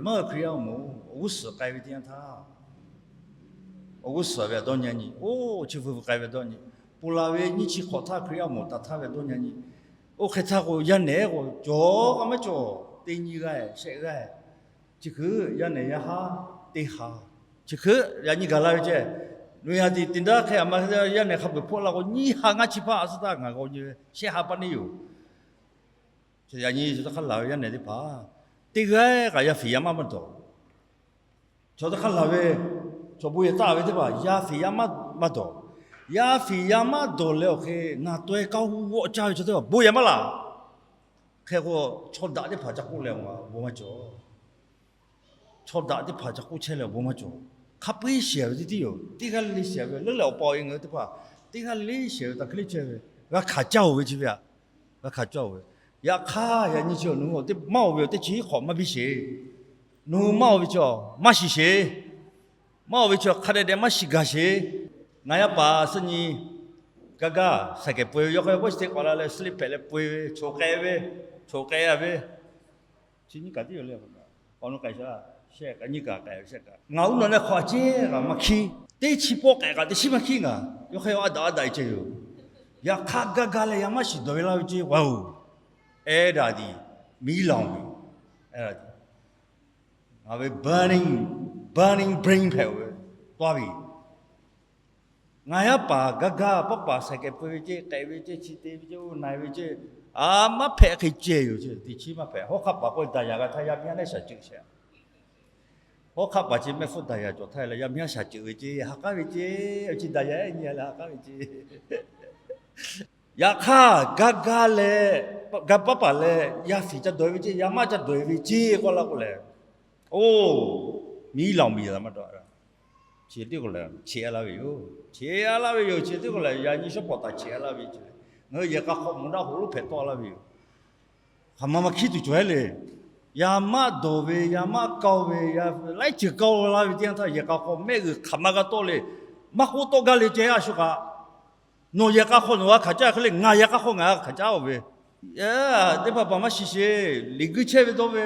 Maˇ Hkriꞈ yaˇ awˬ moˍ awˬ g'uˇ suhˍ k'ai ve teˇ yanˇ htaˇ, awˬ g'uˇ suhˍ ve a dawˇ nyi nyi, oˇ chi vuiˬ vuiˬ k'ai ve dawˇ nyi, ponˬ laˬ ve nyiˇ chi hk'awꞈ htaˇ Hkriꞈ yaˇ awˬ moˍ taˍ htaˇ ve dawˇ nyi nyi. Oˇ hk'e htaˇ k'o, yaˇ nehˬ k'o cawˬ k'aꞈ maˇ cawˬ, teˇ nyiˇ g'aˇ shehˆ g'aˇ. Chi hk'e yaˇ nehˬ yaˇ haˉ teˇ ha, chi hk'e yaꞈ nyi gaˬ la ve ceh, nawˬ yaꞈ tiꞈ teꞈ daˇ hk'e a ma yaˇ nehˬ hk'a peu-eˬ hpawˆ la k'o, nyiˇ ha ngaˇ chi hpaˇ a suh htaˇ ngaˬ g'aw nyi ve shehˆ ha paˇ neˇ yoˬ. Yaꞈ nyi chi htaˇ hk'a laˬ ve yaˇ nehˬ teˇ hpaˍ teˇ g'aˇ kaꞈ yaˇ fiˍ yaˇ maˇ maˇ dawˬ. Chaw teˇ hk'a laˬ ve, chaw bon yehˬ taˆ ve teˇ hpaˍ yaˇ fiˍ yaˇ maˇ maˇ dawˬ. Yaˇ fiˍ yaˇ maˇ dawˬ leh awˬ hk'e ngaˬ taweh kaˇ hu g'awˆ caˇ ve chaw teˇ hpaˍ bon yehˬ maˇ laˬ. Hk'e k'o, chaw daꞈ teˇ hpaˍ ca k'oˆ leh awˬ bon maˇ cawˬ. Chaw daꞈ teˇ hpaˍ ca k'oˆ chehˇ leh awˬ bon maˇ cawˬ. Hk'a peu-eˬ shiˍ ve teˇ tiˉ yoˬ. Teˇ g'aˇ le shiˍ ve leuˉ leh awˬ pa awˬ e ngaˬ hui teˇ hpaˍ teˇ g'aˇ le shiˍ ve htaꞈ hk'e le chehˇ ve, g'a hkanˍ caˇ-oˬ ve chi ve aꞈ, g'a hkanˍ caˇ-oˬ ve. Yaꞈ hk'aˇ yaꞈ nyi chi awˬ nu teˇ maˇ-oˬ ve awˬ teˇ chi hk'awꞈ maˇ biˇ sheˍ. Nawˬ hui maˇ-oˬ ve chi maˇ shiˍ sheˍ. Maˇ-oˬ ve chi hk'a dehꞈ dehꞈ maˇ shiˍ gaˬ sheˍ. Ngaˬ yaˇ paˍ suh nyi gaˇ gaˇ saiˍ kehˍ peu-eˬ ve, yawˇ hk'e k'oˆ chi teˇ k'awꞈ la leh suh liˇ hpehꞈ leh peu-eˬ ve, choˬ k'ai ve, choˬ k'ai-a ve, chi nyiˇ kaꞈ tiˉ yoˬ le. Awˬ nu k'ai shaˍ, shehˆ kaꞈ nyiˇ kaꞈ k'ai ve shehˆ kaꞈ. Ngaˬ uˉ nawˬ leh hk'awꞈ a ciˉ kaꞈ maˇ hkiˉ. Teˇ chi pawˆ k'ehꞈ kaꞈ teˇ chi maˇ hkiˉ ngaˬ. Yawˇ hk'e a daꞈ a daꞈ e ceh yoˬ. Yaꞈ hk'aˇ gaˇ gaˇ leh yaˇ maˇ shiˍ dawˬ ve laˇ ve ceh, wa-oˬ, ehˉ daꞈ tiꞈ miˉ laˬ ve, ngaˬ ve burning, burning brain hpehꞈ-oˬ ve, taˇ ve. Ngaˬ yaˇ paˍ gaˇ gaˇ pawˆ paˍ saiˍ kehˍ peu ve ceh, k'ehꞈ ve ceh, chi te ve ceh, oˇ na ve ceh, a maˇ hpehꞈ hk'e ceh yoˬ. Teˇ chi maˇ hpehꞈ. Hawˉ hk'aˆ paˍ k'o daꞈ yaꞈ g'a htaˇ yaˇ miˇ haˉ lehˬ shaˍ ceuꞈ sheˍ. Hawˉ hk'aˆ paˍ chi mehˆ hpfuhˇ daꞈ yaꞈ cawˬ htaˇ leh yaˇ miˇ haˉ shaˍ ceuꞈ ve ceh, ha k'aˉ ve ceh, chi daꞈ yaꞈ nyi leh ha k'aˉ ve ceh. Yaꞈ hk'aˇ gaˇ gaˇ leh, gaˇ pawˆ paˍ leh yaˇ fiˍ ca dawˬ ve ceh, yaˇ maˇ ca dawˬ ve ceh k'oˆ laˇ k'o lehˬ, oˇ, miˉ laˬ miˬ yaˍ maˇ dawˬ. Chi teˇ k'o lehˬ cheꞈ-a laˇ ve yoˬ. Cheꞈ-a laˇ ve yoˬ. Chi teˇ k'o lehˬ yaꞈ nyi shawˉ pawˍ taˍ cheꞈ-a laˇ ve yoˬ. Ngaˬ hui yehˬ k'a hk'aw mawˬ daꞈ hoꞈ lonˉ hpehꞈ tawˆ laˇ ve yoˬ. Hk'aˬ ma maˇ hkiˉ tuˬ cawˬ-e le. Yaˇ maˇ dawˬ ve, yaˇ maˇ kaoˇ ve, yaˇ laiˉ ceuˬ kaoˇ laˇ ve teˇ yanˇ htaˇ yehˬ k'a hk'aw mehˆ g'uiˬ hk'aˬ ma g'a tawˆ le. Maˇ k'oˆ tawˆ gaˇ le ceh a shu kaꞈ. Nawˬ yehˬ k'a hk'aw nawˬ g'a hkanˍ caˇ hk'e le, ngaˬ yehˬ k'a hk'aw ngaˬ g'a hkanˍ caˇ-oˬ ve, teˇ hpaˍ hpaˍ maˇ shiˍ sheˍ. Liꞈ guiˇ chehˇ ve dawˇ ve,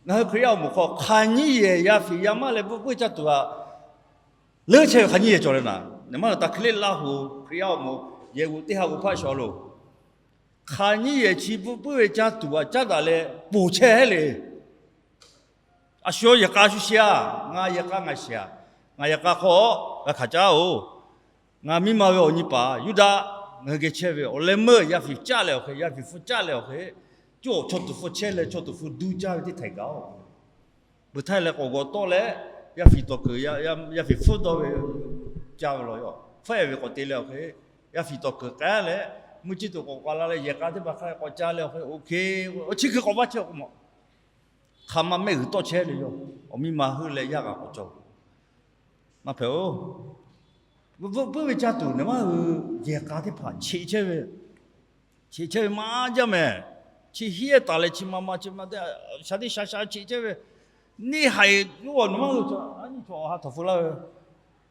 ngaˬ hui Hkriꞈ yaˇ awˬ moˍ hk'aw hk'aˬ nyiˇ yehˬ yaˇ fiˍ yaˇ maˇ leh bvuhˆ puiˉ caˇ tuˬ aꞈ, leuˉ chehˇ ve hk'aˬ nyiˇ yehˬ cawˬ leh naˍ. Neˬ maˇ taˇ hk'e le Laˇ huˍ Hkriꞈ yaˇ awˬ moˍ yehˬ g'uˬ teˇ ha g'uˬ hpaˆ shawˍ loˬ. Hk'aˬ nyiˇ yehˬ chi bvuhˆ puiˉ ve caˇ tuˬ aꞈ caˉ daꞈ leh ponˬ chehˇ heˆ le. A shu yehˬ k'a shu shiˍ-a, ngaˬ yehˬ k'a ngaˬ shiˍ-a. Ngaˬ yehˬ k'a hk'aw g'a hkanˍ caˇ-oˬ. Ngaˬ miˇ ma ve awˬ nyi paˍ Yuˇdaꞈ, ngaˬ hui geh chehˇ ve awˬ leh meuˇ yaˇ fiˍ caˇ leh awˬ hk'e, yaˇ fiˍ hpfuhˇ caˇ leh awˬ hk'e, cawˇ awˬ chaw tuˬ hpfuhˇ chehˇ leh chaw tuˬ hpfuhˇ duˇ caˇ ve teˇ htaiꞈ gaˬ-oˬ. Beuꞈ htaˇ leh k'awꞈ g'awˬ tawˆ leh, yaˇ fiˍ tawˍ keunˍ, yaˇ fiˍ hpfuhˇ dawˇ ve caˇ ve law yaˇ hpfuhˆ-e ve k'awꞈ te leh awˬ hk'e, yaˇ fiˍ tawˍ keunˍ k'ai leh, mvuhˇ ciˇ tuˬ k'awꞈ k'awꞈ la leh yehˬ k'a teˇ hpaˍ hk'a k'awꞈ caˇ leh awˬ hk'e, oˇ hk'e, chi hk'e k'awꞈ vaˇ chehˇ k'o maw. Hk'aˬ ma mehˆ g'uiˬ tawˆ chehˇ le yaˇ. Awˬ miˇ ma heuˆ leh yaˇ kaꞈ k'awꞈ cawˬ. Maˇ hpehꞈ-oˬ. Bvuhˆ puiˉ ve caˇ tuˬ neˬ maˇ hui yehˬ k'a teˇ hpaˍ cheꞈ chehˇ ve, cheꞈ chehˇ ve maˇ jaˇ mehˍ. Chi hiˉ-ehˉ taˍ leh chi ma ma chi ma te, sha teˇ sha sha cheꞈ chehˇ ve, neˇ haiˬ yawˇ awˬ nu maˇ hui chaw a nyi chaw awˬ ha htawnˍ hpu laˇ ve,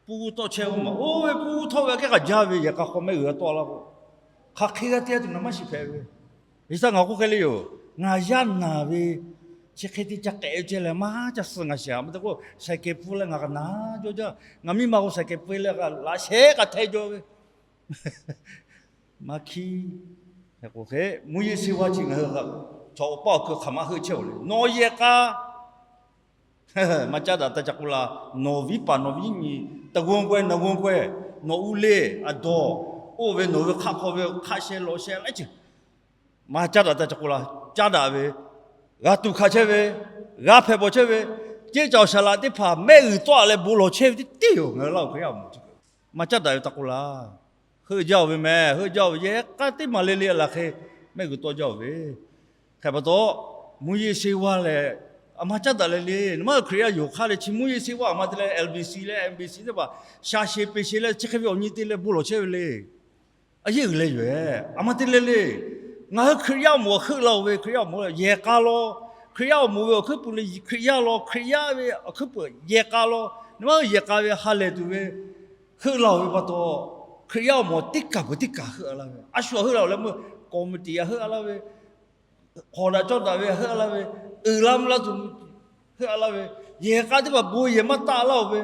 puˇ tawˆ chehˇ ve maˬ. Oˇ ve puˇ tawˆ ve aꞈ kehˉ k'a jaˇ ve yehˬ k'a hk'aw mehˆ g'uiˬ g'a tawˆ laˇ k'o, hk'aˬ hk'e g'a te tuˬ naˍ maˇ shiˍ hpehꞈ ve. Ve htaˇ ngaˬ k'oˆ hk'e le yoˬ. Ngaˬ yaˇ naˬ ve chi hk'e te ca k'ehꞈ ve ceh leh maˇ ca suh ngaˬ shiˍ-a. Ma te k'o, saiˍ kehˍ pfuhˇ leh ngaˬ kaꞈ naˬ jaˇ jaˇ. Ngaˬ miˇ ma k'o saiˍ kehˍ pfuhˇ leh kaꞈ laꞈ shehˉ kaꞈ htaiˇ jaw ve maˇ hkiˉ. Hk'e k'o hk'e, mvuhˇ yeˇ seˇ vaˇ chi ngaˬ hui chaw awˬ paˇ awˬ hkui hk'aˬ ma heuˆ chehˇ-oˬ le. Nawˬ yehˬ k'a maˇ caˉ daꞈ taˇ ca k'oˆ la. Nawˬ viˉ paˍ nawˬ viˉ nyi, taˇ g'onˇ k'awehˇ naˬ g'onˇ k'awehˇ, nawˬ uˇ leˇ aˬ dawˬ, oˇ ve nawˬ ve hk'aˆ hk'aw ve hk'aˆ sheh lawꞈ sheh laiˉ ceuˬ maˇ caˉ daꞈ taˇ ca k'oˆ la. Caˉ daꞈ ve, g'a tuꞈ hkanˍ chehˇ ve, g'a hpehꞈ bawˬ chehˇ ve, ceˇ caˬ awˬ shaˍ laꞈ teˇ hpaˍ mehˆ g'uiˬ tawˆ-a leh bon lawˬ chehˇ ve teˇ teˇ yoˬ. Ngaˬ hui Laˇ huˍ Hkriꞈ yaˇ awˬ moˍ maˇ caˉ daꞈ ve taˇ k'oˆ laˇ. Heuˆ jaˇ-oˬ ve mehˍ, heuˆ jaˇ-oˬ ve yehˬ k'a teˇ maˬ le le laˬ hk'e mehˆ g'uiˬ tawˆ jaˇ-oˬ ve. Hk'e pa taw, mvuhˇ yeˇ seˇ vaˇ lehˬ, aˬ ma caˉ daꞈ leh le. Maˇ hui Hkriꞈ yaˇ yoˬ hk'aˇ leh chi mvuhˇ yeˇ seˇ vaˇ aˬ ma te leh LBC leh MBC teˇ hpaˍ sha sheˍ peˍ sheˍ leh chi hk'e ve awˬ nyi te leh bon lawˬ chehˇ ve le. A yeˇ uiˍ leh yoˬ-ehˍ. Aˬ ma te leh le. Ngaˬ hui Hkriꞈ yaˇ awˬ moˍ heuˆ la-oˬ ve, Hkriꞈ yaˇ awˬ moˍ yehˬ k'a law, Hkriꞈ yaˇ awˬ moˍ ve awˬ hkuiˉ puiˍ le, Hkriꞈ yaˇ law, Hkriꞈ yaˇ ve awˬ hkuiˉ puiˍ yehˬ k'a law, neˬ maˇ hui yehˬ k'a ve ha lehˬ tuˬ ve heuˆ la-oˬ ve pa taw, Hkriꞈ yaˇ awˬ moˍ teˇ kaˬ peuˬ teˇ kaˬ heuˆ-a laˇ ve, a shu-a heuˆ la-oˬ leh meuˇ committee-a heuˆ-a laˇ ve, hk'awꞈ daꞈ cawˇ daꞈ ve heuˆ-a laˇ ve, uiˍ la mvuh la tuˬ Heuˆ a laˇ ve, yehˬ k'a teˇ hpaˍ bon yehˬ maˇ taˆ laˇ-oˬ ve,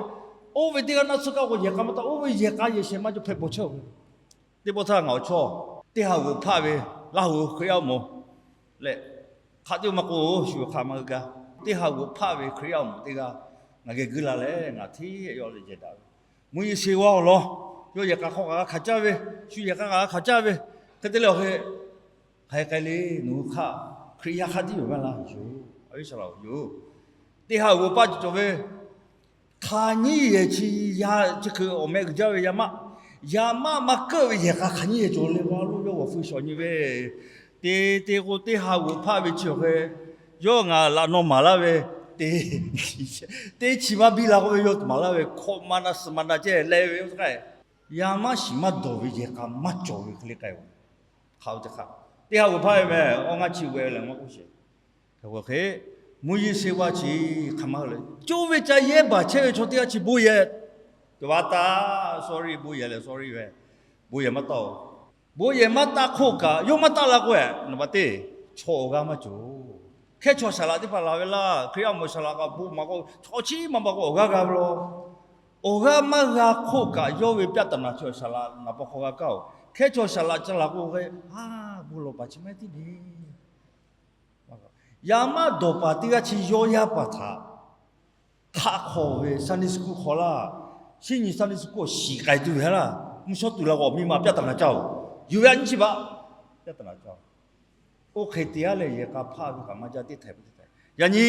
oˇ ve teˇ g'aˇ naˆ tsuhˇ kaˆ k'o yehˬ k'a maˇ taˆ, oˇ ve yehˬ k'a yehˬ shehˍ maˇ cawˬ hpehꞈ bawˬ chehˇ-oˬ ve. Teˇ pawˆ htaˇ ngaˬ awˬ chawˇ teˇ ha g'oꞈ hpaˆ ve Laˇ huˍ Hkriꞈ yaˇ awˬ moˍ leh, hk'aˬ teˇ maˇ k'oˆ, shu hk'aˬ maˇ g'a. Teˇ ha g'oꞈ hpaˆ ve Hkriꞈ yaˇ awˬ moˍ teˇ g'aˇ ngaˬ geh guiˇ la leh ngaˬ hteˇ yawˇ leh jehˬ daꞈ ve, Mvuhˇ yeˇ sheˍ g'aˇ awˬ lawn, yawˇ yehˬ k'a hk'aw kaꞈ g'a hkanˍ caˇ ve, shu yehˬ k'a kaꞈ g'a hkanˍ caˇ ve, hk'e te leh awˬ hk'e, hk'aˬ hk'e k'ai le, nawˬ hui hk'aˇ Hkriꞈ yaˇ hk'aˇ tiˉ yoˬ g'a laˇ yoˬ. A viˉ shaˍ laꞈ-oˬ yoˬ. Teˇ ha g'oꞈ hpaˆ cawˬ ve, hk'aˬ nyiˇ yehˬ chi yaˇ chi hkui awˬ meh uiˍ jaˇ ve yaˇ maˆ, yaˇ maˆ maˇ keuˆ ve yehˬ k'a hk'aˬ nyiˇ yehˬ cawˬ le, maˇ lo yawˇ g'awˬ feu shawˍ nyi ve, te te k'o teˇ ha g'oꞈ hpaˆ ve chi awˬ hk'e, yawˇ ngaˬ laꞈ naw maˍ laˇ ve, te, teˇ chi maˇ biˇ la k'oˆ ve yawˇ maˍ laˇ ve, hkawꞈ ma na suhˍ ma na ceh leh ve, yaˇ maˆ shiˍ maˇ dawˬ ve yehˬ k'a maˇ cawˬ ve hk'e le k'ai-o. Hk'aˬ ve teˇ hk'aˇ, teˇ ha g'oꞈ hpaˆ ve meh awˬ ngaˇ chi g'oꞈ e leh maˇ k'oˆ sheˍ. Hk'e, mvuhˇ yeˇ sheˍ g'aˇ chi hk'aˬ maˇ heˆ le, coˇ ve ca yehˇ baˬ chehˇ ve chaw teˇ g'aˇ chi bon yehˬ, te va taˆ, sorry, bon yehˬ leh sorry ve, bon yehˬ maˇ taˆ-oˬ. Bon yehˬ maˇ taˆ hk'oˆ kaꞈ, yawˇ maˇ taˆ la k'o, naˍ baˬ teˇ, chaw awˬ g'aˇ maˇ cawˬ. Hkehˇ chaw saˍ laꞈ teˇ hpaˍ laˬ ve laˇ, Hkriꞈ yaˇ awˬ moˍ saˍ laꞈ kaꞈ bon maˍ k'o, chaw chi maˇ maˇ k'o awˬ g'aˇ g'a ve law. Awˬ g'aˇ maˇ g'a hk'oˆ kaꞈ, yawˇ ve ပြဿနာ chaw saˍ laꞈ naˍ paw hk'aw g'a kaˇ-oˬ. Hkehˇ chaw saˍ laꞈ ca laˬ k'o hk'e, a, bon lawˬ paˍ chi maˇ heˆ tiˉ le. Yaˇ maˆ dawˬ paˍ teˇ g'aˇ chi yawˇ yaˇ paˍ htaꞈ hk'aˆ hk'aw ve Sunday school hk'aw laˇ, shinˉ nyi Sunday school awˬ shiˍ k'ai tuˬ ve laˇ, mvuhˇ shawˉ tuˬ la k'o, awˬ miˇ ma ပြဿနာ caˇ-oˬ. Yuˬ ve a nyi chi baꞈ ပြဿနာ caˇ-oˬ. Oˇ hk'e te-a leh yehˬ k'a hpaˆ ve kaꞈ maˇ jaˇ, teˇ htaiˍ ve teˇ htaiˍ. Yaꞈ nyi,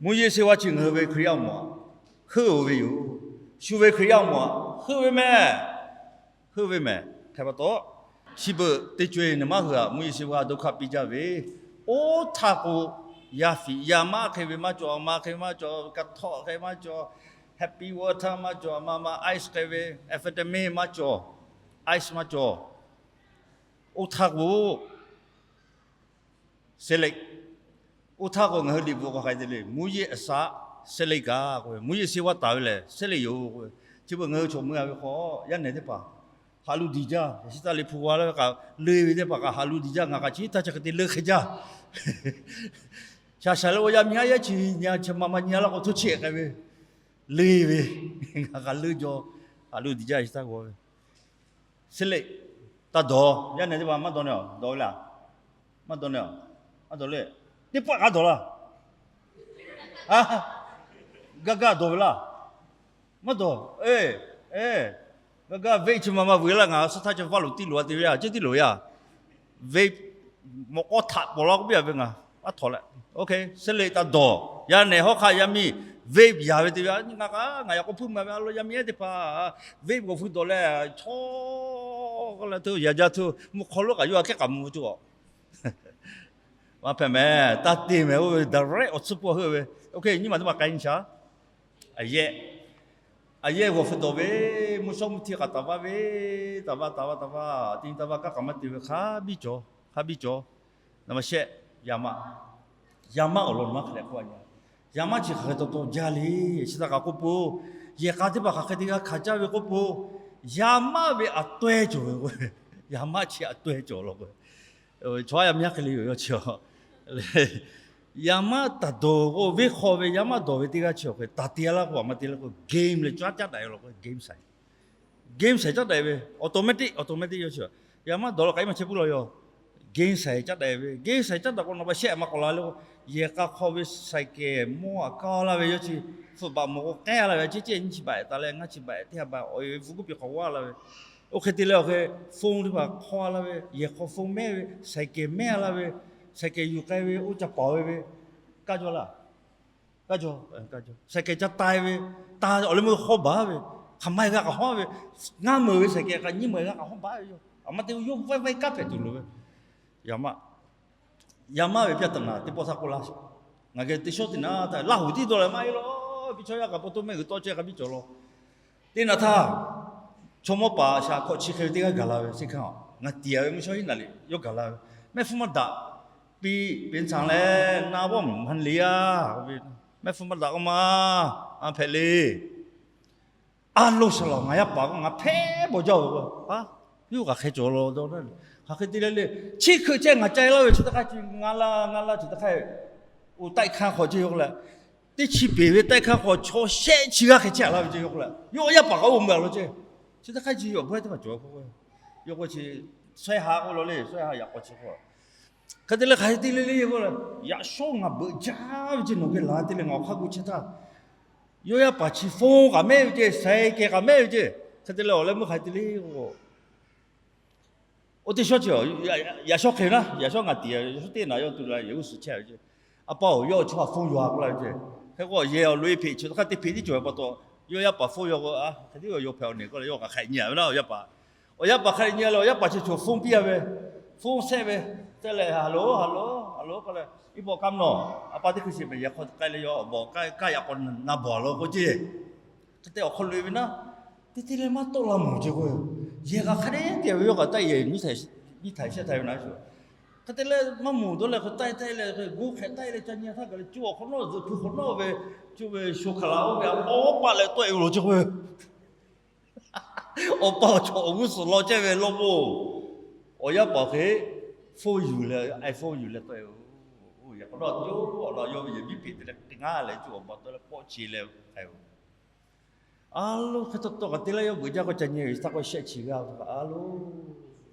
mvuhˇ yeˇ sheˍ g'aˇ chi ngaˬ hui ve Hkriꞈ yaˇ awˬ moˍ htaꞈ heuˆ-oˬ ve yoˬ. Shu ve Hkriꞈ yaˇ awˬ moˍ htaꞈ heuˆ ve meh. Heuˆ ve meh. Hk'e pa taw, chi beuꞈ teˇ co-e naˍ maˇ hui-aꞈ, mvuhˇ yeˇ sheˍ g'aˇ ဒုက္ခ piˇ jaˇ ve, oˇ htaˇ k'o, yaˇ fiꞈ yaˇ maˆ hk'e ve maˇ cawˬ, a ma hk'e maˇ cawˬ, กระท่อม hk'e maˇ cawˬ, happy water maˇ cawˬ, a ma ma ice hk'e ve, amphetamine maˇ cawˬ, ice maˇ cawˬ. Oˇ htaˇ k'o, sele, oˇ htaˇ k'o ngaˬ hui liꞈ bvuhꞈ k'awꞈ k'ai te le, မူးယစ်အစား sele kaꞈ k'oˆ ve, mvuhˇ yeˇ sheˍ g'aˇ taˍ ve lehˬ sele yoˬ k'oˆ ve. Chi beuꞈ ngaˬ hui chaw mui-a ve hk'aw, yaˇ nehˬ teˇ hpaˍ haꞈ lu diˬ jaˇ. Yaꞈ shi taˇ liꞈ hpu g'a laˇ ve kaꞈ, le ve teˇ hpaˍ kaꞈ haꞈ lu diˬ jaˇ. Ngaˬ kaꞈ chi htaˇ chi hk'e te leu hk'e jaˇ. Shaˍ shaˍ le k'o yaˇ miˇ haˉ yehˉ chi nyi-a chi ma ma nyi-a laˇ k'o, htoˇ cheˆ k'ai ve, le ve, ngaˬ kaꞈ leuˆ jaw, haꞈ lu diˬ jaˇ. Yaꞈ shi taˇ g'aw ve, sele taˇ dawˬ. Yaˇ nehˬ teˇ hpaˍ maˇ dawˬ ne, dawˬ ve laˇ. Maˇ dawˬ ne, maˇ dawˬ le. Teˇ pawˆ kaꞈ dawˬ laˇ. Gaˇ gaˇ dawˬ ve laˇ. Maˇ dawˬ. E, e, gaˇ gaˇ vape chi ma ma vuiˬ laˇ. Ngaˬ suh htaˇ chi vaˇ loˍ tiˇ loˍ-a te ve yaˇ, ceˇ tiˇ loˍ yaˇ. Vape mawꞈ k'aw htaꞈ pawˍ law k'oˆ piˇ-a ve ngaˬ, aˉ htawnˍ leh, OK, sele taˇ dawˬ. Yaˇ nehˬ hawˉ hk'aˆ yaˇ miˇ vape yaˍ ve te ve, ngaˬ kaꞈ ngaˬ yaꞈ k'aw hpuiˇ ma ve a lo yaˇ miˇ ehˉ teˇ hpaˍ vape g'awˬ fui dawˬ leh, chaw k'aw leh hto yaꞈ jaˇ hto, mvuhˇ hk'aw lonˉ kaꞈ yawˇ aꞈ kehˉ k'aꞈ mvuh cawˬ. Maˇ hpehꞈ mehˍ, taˇ te mehˍ. Oˇ ve direct awˬ tsuhˇ pawˆ heuˆ ve, OK, nyiˇ maˬ teˇ maˬ k'ai nyi shaˍ. A yehˆ, a yehˆ g'awˬ feu dawˬ ve, mvuhˇ shawˉ mvuhˇ htiˇ k'aꞈ taˍ vaˇ ve, taˍ vaˇ taˍ vaˇ taˍ vaˇ, te nyi taˍ vaˇ kaˇ k'aꞈ maˇ te ve hk'a biˇ cawˬ, hk'a biˇ cawˬ. Naˍ baˬ shehˆ, yaˇ maˆ, yaˇ maˆ awˬ lawn maˇ hk'e leh k'oˆ a nyi. Yaˇ maˆ chi hk'aˬ hk'e taw taw jaˇ le. Chi htaꞈ kaꞈ k'oˆ peuˬ, yehˬ k'a teˇ hpaˍ hk'aˬ hk'e te g'a hkanˍ caˇ ve k'oˆ peuˬ, yaˇ maˆ ve a tawehˇ cawˬ ve k'o, yaˇ maˆ chi a tawehˇ cawˬ law k'o, chaw yaˇ miˇ haˉ hk'e le yoˬ yawˇ chi a. Yaˇ maˆ taˍ dawˬ k'o, venˇ hk'aw ve yaˇ maˆ dawˬ ve teˇ g'aˇ chi awˬ hk'e taˍ te-a laˇ k'o, a maˇ te laˇ k'o, game leh caˉ caˉ daꞈ ve law k'o, game saiˍ, game saiˍ caˉ daꞈ ve, automatic, automatic yawˇ chi a. Yaˇ maˆ dawˬ law k'ai maˇ chehˇ puiˉ law yoˬ. Game saiˍ caˉ daꞈ ve, game saiˍ caˉ daꞈ k'o, naˍ baˬ shehˆ maˇ k'awꞈ la le k'o, yehˬ k'a hk'aw ve saiˍ kehˬ mawˇ aꞈ kaˇ laˇ ve yawˇ chi, hpu baꞈ mawˬ k'o k'ehˉ laˇ ve, ceˇ ceˇ nyiˇ chi baꞈ taˍ leh ngaˇ chi baꞈ teˇ ha baꞈ awˬ e ve hpu kuˉ piˇ k'awꞈ g'aˇ laˇ ve. Oˇ hk'e te leh awˬ hk'e phone teˇ hpaˍ hk'aw laˇ ve, yehˬ hk'aw phone mehˉ ve, saiˍ kehˬ mehˉ laˇ ve, saiˍ kehˬ yuˬ k'ai ve, oˇ ca paˍ ve ve, kaˇ jaw laˇ. Kaˇ jaw, saiˍ kehˬ ca tai ve, ta awˬ leh meuˇ hawˉ baˬ ve, hk'aˬ ma e g'a kaꞈ hawˉ ve, ngaˇ meuˍ ve saiˍ kehˬ kaꞈ nyiˇ meuˍ e g'a kaꞈ hawˉ baˬ ve yoˬ. A maˇ te yoˇ vaˇ vaˇ kaˉ hpehꞈ tuˬ loˍ ve. Yaˇ maˇ, yaˇ maˇ ve ပြဿနာ teˇ pawˆ htaˇ k'oˆ laˇ. Ngaˬ geh teˇ shawˉ teˇ naˉ htaˇ Laˇ huˍ tiˉ dawˬ leh maˇ heˆ law, biˇ chaw yaˇ kaꞈ pa taw mehˆ g'uiˬ tawˆ chehˇ hk'a biˇ cawˬ law. Teˇ naꞈ htaˇ, chaw mawˇ paˍ shaꞈ hkawꞈ chi hk'e ve teˇ g'aˇ gaˬ la ve, chi hkanˇ ngaˬ tiˍ-a ve mvuhˇ shawˉ hiˉ naˍ liꞈ yawˇ gaˬ la ve, mehˆ hpfuhˇ maˇ daꞈ piˇ peˍ caˇ leh na vawˇ mvuhˇ maˇ le-a. Mehˆ hpfuhˇ maˇ daꞈ k'oˆ ma, a hpehꞈ le. A lo shaˍ laꞈ ngaˬ yaˇ paˍ k'o ngaˬ hpehˇ bawˬ jaˇ-oˬ k'o, a, yawˇ kaꞈ hk'e cawˬ law dawˇ na. Hk'aˬ hk'e te leh le, chi hkui chehˇ ngaˬ ca-e laˇ ve chi teˇ hk'aˇ chi ngaˇ laˇ ngaˇ laˇ chi teˇ hk'aˇ, uˬ taiˆ hkanˇ hk'aw ceh yoˬ k'o leh, Teˇ chi peˍ ve taiˇ hk'aˇ hk'aw chaw shehˆ chi g'aˇ hk'e chehˇ laˇ ve ceˇ yawˇ k'o le. Yawˇ yaˇ paˍ k'aꞈ oˇ meuˇ a law ceˇ. Chi teˇ hk'aˇ chi yawˇ bawehˇ teˇ hpaˍ cawˬ k'o, yawˇ k'o chi sawehˇ ha k'oˆ law le, sawehˇ ha yaꞈ k'aw chi k'o, hk'e te leh hk'aˬ hk'e te le le k'o le, yaꞈ shawˉ ngaˬ beuꞈ jaˇ ve ceˇ, nawˬ geh laˬ te leh ngaˬ awˬ hk'aˇ gu chehˇ htaˇ, yawˇ yaˇ paˍ chi phone kaꞈ mehˆ ve ceˇ, saiˍ kehˬ kaꞈ mehˆ ve ceˇ, hk'e te leh awˬ leh meuˇ hk'aˬ hk'e te le k'o, oˇ teˇ shawˉ chi, yaꞈ shawˉ hk'e ve naˉ, yaꞈ shawˉ ngaˬ tiˍ, yaꞈ shawˉ teˇ naꞈ yawˇ tu la yehˬ g'uˇ suhˍ chehˇ ve ceˇ. A pa-oˬ, yawˇ chaw a phone yaw a k'oˆ laˇ ve ceˇ. Hk'e k'o yehˬ awˬ loꞈ e hpeꞈ chi hk'aˇ teˇ hpeꞈ tiˉ cawˬ ve pa taw, yawˇ yaˇ paˍ phone yaw k'o, a hk'e te yaw hpehꞈ awˬ ne k'oˆ leh yawˇ kaꞈ hk'aꞈ nyi a ve naˉ awˬ yaˇ paˍ. Awˬ yaˇ paˍ hk'aꞈ nyi a leh awˬ yaˇ paˍ chi chaw phone piˇ a ve, phone shehˆ ve, te leh hello hello hello k'oˆ leh, iˉ bawˆ kaˇ mvuhˇ nawˬ a pa teˇ hkui sheˍ mehˍ, yehˬ hk'aw k'ai leh yawˇ awˬ bawˬ kaˇ yaꞈ k'aw na bawˬ a law k'oˆ ceˇ. Hk'e te awˬ hk'aw loꞈ e ve naˉ, teˇ teˇ leh maˇ tawˆ la mawˬ ceˇ k'o, yehˬ kaꞈ hk'a dehꞈ te ve yawˇ kaꞈ taˆ yehˬ nyiˇ htaiˍ shehˆ htaiˍ ve naˉ sho. Hk'e te leh maˇ mawˬ dawˇ leh hk'e taˆ taˆ leh hk'e go hk'e taˆ leh ca nyi htaˇ kaꞈ leh co awˬ hk'awꞈ nawˉ zuhꞈ hpu hk'awꞈ nawˉ ve, co ve sho hkaˍ laꞈ oˇ ve a paw paˆ leh tawˆ e ve law ceˇ k'o, awˬ pa awˬ chawꞈ awˬ g'uˇ suhˍ law chehˇ ve lawˇ k'o, awˬ yaˇ paˍ hk'e phone yuˬ leh iPhone yuˬ leh tawˆ e ve. Oˇ yehˬ k'aw nawˉ co awˬ lawn yawˇ ve yehˬ miˉ hpeꞈ te leh hk'e ngaˇ leh co awˬ pa tawˆ leh pawˆ che leh k'ai ve. A lo hk'e taw taw kaꞈ te leh yawˇ beuꞈ jaˇ k'o ca nyi ve htaˇ k'o shehˆ chi g'aˇ a lo,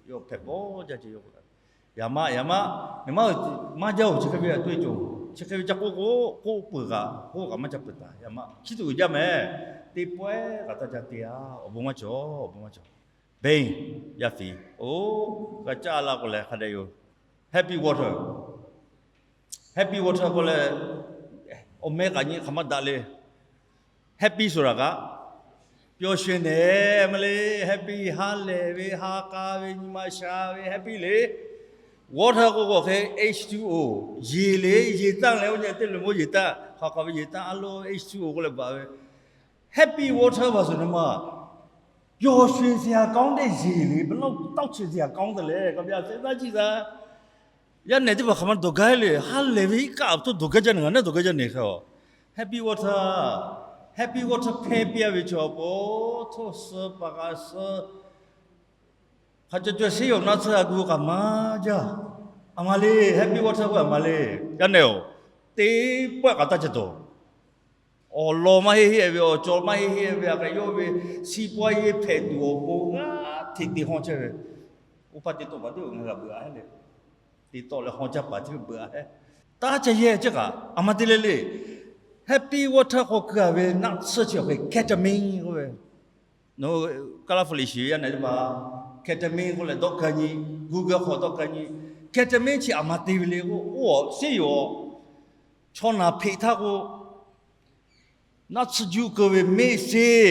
yawˇ hpehꞈ bawˆ jaˇ ce yawˇ. Yaꞈ ma yaꞈ ma, maˇ maˇ jaˇ-oˬ, chi hk'e ve a to e cawˬ, chi hk'e ve ca k'oˆ k'o k'oˆ peuˬ kaꞈ k'oˆ kaꞈ maˇ ca peuˬ taˍ. Yaꞈ ma chi tuˬ uiˍ jaˇ mehˍ. Teˇ pawehˇ kaꞈ taˇ ca te a, awˬ bon maˇ cawˬ, awˬ bon maˇ cawˬ. Beˇ, yaˇ fiˍ, oˇ g'a caˇ la k'o leh hk'a dehꞈ yoˬ. Happy water, happy water k'oˆ leh, awˬ meh kaꞈ nyi hk'aˬ ma daꞈ le. Happy ဆိုတာက ပျော်ရွှင်တယ် မလေး, happy, ha lehˬ ve, ha k'a ve, nyi ma sha ve, happy le. Water k'o k'o hk'e H two O, ရေ le, ရေသန့် leh oˇ nyi teˇ le mo ရေသန့်, hk'aˬ hk'aˬ ve ရေသန့် a lo H two O k'oˆ leh baˬ ve. Happy water ဘာဆို နမ ပျော်ရွှင်စရာကောင်းတဲ့ ရေ လေ, ဘယ်လောက် တောက်ချင်စရာကောင်းသလဲ, ခင်ဗျား စဉ်းစားကြည့်စမ်း. Yaˇ nehˬ teˇ hpaˍ hk'aˬ ma dawˬ gaˇ le, ha lehˬ ve iˉ kaˆ awˬ htoˇ dawˬ gaˇ jaˇ ne, ngaˬ naˉ dawˬ gaˇ jaˇ ne hk'e a. Happy water, happy water ဖဲ piˇ a ve chaw a po, htoˇ suh paˍ k'a suh, hk'a cawˬ cawˬ ဆေးရုံ naˆ tsuhˇ a gu kaꞈ maˇ jaˇ. A ma le, happy water k'o a ma le. Yaˇ nehˬ-oˬ, teˇ pawehˇ kaꞈ taˇ ca dawˬ. Awˬ lawn maˇ heˆ heˆ ve, awˬ cawˬ maˇ heˆ heˆ ve, a k'ai yawˇ ve စီးပွားရေး hpehꞈ tuˬ awˬ pon g'aˇ hteꞈ te haw chehˇ ve. Oˇ hpaˇ te tawˆ baˬ teˇ oˬ ngaˬ g'a beuꞈ a heˆ le. Te tawˆ leh haw jaˇ paˍ teˇ beuꞈ a heˆ. Taˇ ca yehˇ ceˇ kaꞈ a ma te le le. Happy water hk'aw keu a ve naˆ tsuhˇ chi awˬ hk'e ketamine k'oˆ ve, Kaˇlaˇ hpu liꞈ shiˍ ve yaˇ nehˬ teˇ hpaˍ, ketamine k'oˆ leh dawˇ ka nyi, Google hk'aw dawˇ ka nyi. Ketamine chi a ma te ve le k'o, oˇ awˬ ဆေးရုံ chaw naˬ hpeꞈ htaˇ k'o, naˆ tsuhˇ juˇ keu ve မ့ၣ်စ့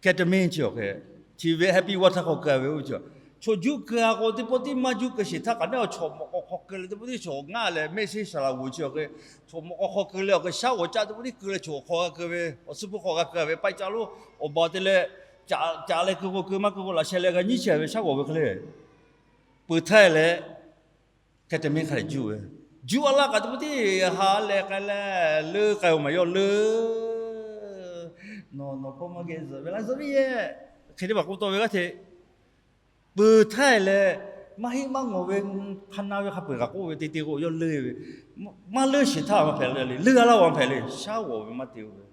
ketamine chi awˬ hk'e, chi ve happy water hk'aw keu a ve oˇ ve chi, chaw juˇ keu a k'o teˇ pawˆ tiˉ maˇ juˇ keu sheˍ htaˇ kaꞈ neˉ awˬ chaw mawꞈ k'aw hk'aw keu leh teˇ pawˆ tiˉ chaw ngaˇ leh မ့ၣ်စ့ shaˍ laꞈ g'oˍ chi awˬ hk'e, chaw mawꞈ k'aw hk'aw keu leh awˬ hk'e shaˉ g'awˬ caˆ teˇ pawˆ tiˉ keu leh chaw awˬ hk'aw g'a keu ve, awˬ suhˉ hpu hk'aw g'a keu a ve ပၢၵ်ႇ caˆ lonˉ awˬ ba te leh, caꞈ leh keu k'o keu, maˇ keu k'o laꞈ sheh leh g'a nyiˉ chehˇ ve shaˉ g'awˬ ve hk'e le. Peuˬ htaˇ leh ketamine hk'a dehꞈ juˇ ve, juˇ a laˇ kaꞈ teˇ pawˆ tiˉ ha leh k'ai leh leuˉ k'ai-oˬ maˬ yawˇ leuˉ. Nawˬ nawˬ hpawˇ maˇ geh zuhꞈ ve laˇ zuhꞈ ve yehˬ, hk'e teˇ hpaˍ k'oˆ tawˆ ve g'aˇ hteꞈ. Peuˬ htaˇ leh maˇ heˆ maˇ ngawˬ ve, hk'a na ve hk'a peu-eˬ kaꞈ k'oˆ ve te te k'o yawˇ leuˉ ve. Maˇ leuˉ sheˍ htaˇ maˇ hpehꞈ le, leuˉ a laˇ g'a hpehꞈ le, shaˉ g'awˬ ve maˇ te-o ve.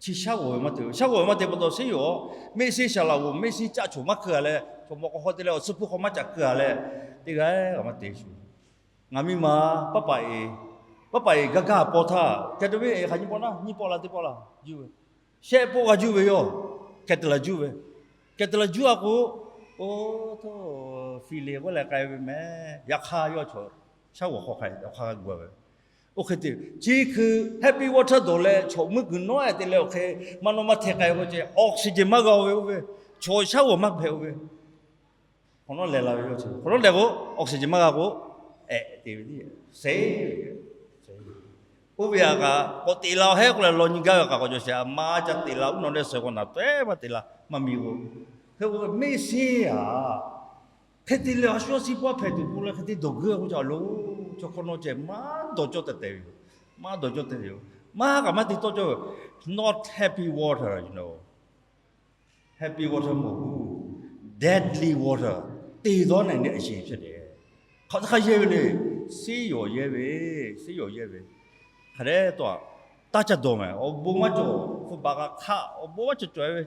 Chi shaˉ g'awˬ ve maˇ te-o, shaˉ g'awˬ ve maˇ te pa taw ဆေးရုံ awˬ မ့ၣ်စ့ shaˍ laꞈ g'oˍ မ့ၣ်စ့ caˆ choˬ maˇ keu a leh, chaw mawꞈ k'aw hk'aw te leh awˬ suhˉ hpu hk'aw maˇ caꞈ keu a leh, teˇ g'aˇ g'a maˇ te shuˍ. Ngaˬ miˇ ma paˉ paˍ eˍ, paˉ paˍ eˍ gaˇ gaˇ paw htaˇ, ketamine hk'aˬ nyi pawˆ naˉ, nyiˇ pawˆ la teˇ pawˆ la juˇ ve, shehˆ pawˆ g'a juˇ ve yoˬ. Ketamine juˇ ve, ketamine juˇ a k'o, oˇ htoˇ ဖီလင် k'oˆ leh k'ai ve mehˬ. Yaꞈ hk'aˇ yawˇ chaw shaˉ g'awˬ hk'aw hk'a dehꞈ awˬ hk'aˇ g'a gu a ve. Oˇ hk'e te, chi hkui happy water dawˬ leh chaw meuˇ kuiˬ nawˉ ehˉ te leh awˬ hk'e maˇ nawˇ maˇ hteh k'ai k'o ceh, oxygen maˇ g'a-o ve oˇ ve, chaw shaˉ g'awˬ maˇ hpehꞈ-o ve. Hk'awꞈ nawˉ lehˬ la ve yoˬ. Hk'awꞈ nawˉ lehˬ k'o oxygen maˇ g'a k'o, ehꞈ te ve, seˉ ve. Oˇ ve a kaꞈ k'awꞈ teꞈ la-o hehˉ k'oˆ leh law nyi gaˇ ve kaꞈ k'awꞈ cawˬ sheˍ. A ma ca teꞈ la uˉ nawˬ lehˬ suh k'awꞈ naˬ tawehˉ maˇ teꞈ la maˇ mi k'o, hk'e k'o mehˆ seˉ a hk'e te leh a shu a စီးပွားရေး hpehꞈ tuˬ pon leh hk'e te dawˬ geuˆ k'oˆ ca loˬ. Chaw hk'awꞈ nawˉ ceh maˇ dawˬ cawˇ tehꞈ tehꞈ ve yoˬ. Maˇ dawˬ cawˇ tehꞈ ve yoˬ. Maˇ kaꞈ maˇ te tawˆ cawˇ ve. Not happy water, you know. Happy water မဟုတ်ဘူး, deadly water, သေသွားနိုင်တဲ့ အရည်ဖြစ်တယ်. Hk'aˬ hk'e yehˇ ve le, ဆေးရော် yehˇ ve, ဆေးရော် yehˇ ve. Hk'a dehꞈ tawˆ-a, taˇ caˇ dawˬ mehˍ. Awˬ bon maˇ cawˬ, hpu baˬ k'a hk'aˆ awˬ bon maˇ cawˬ cawˬ-e ve.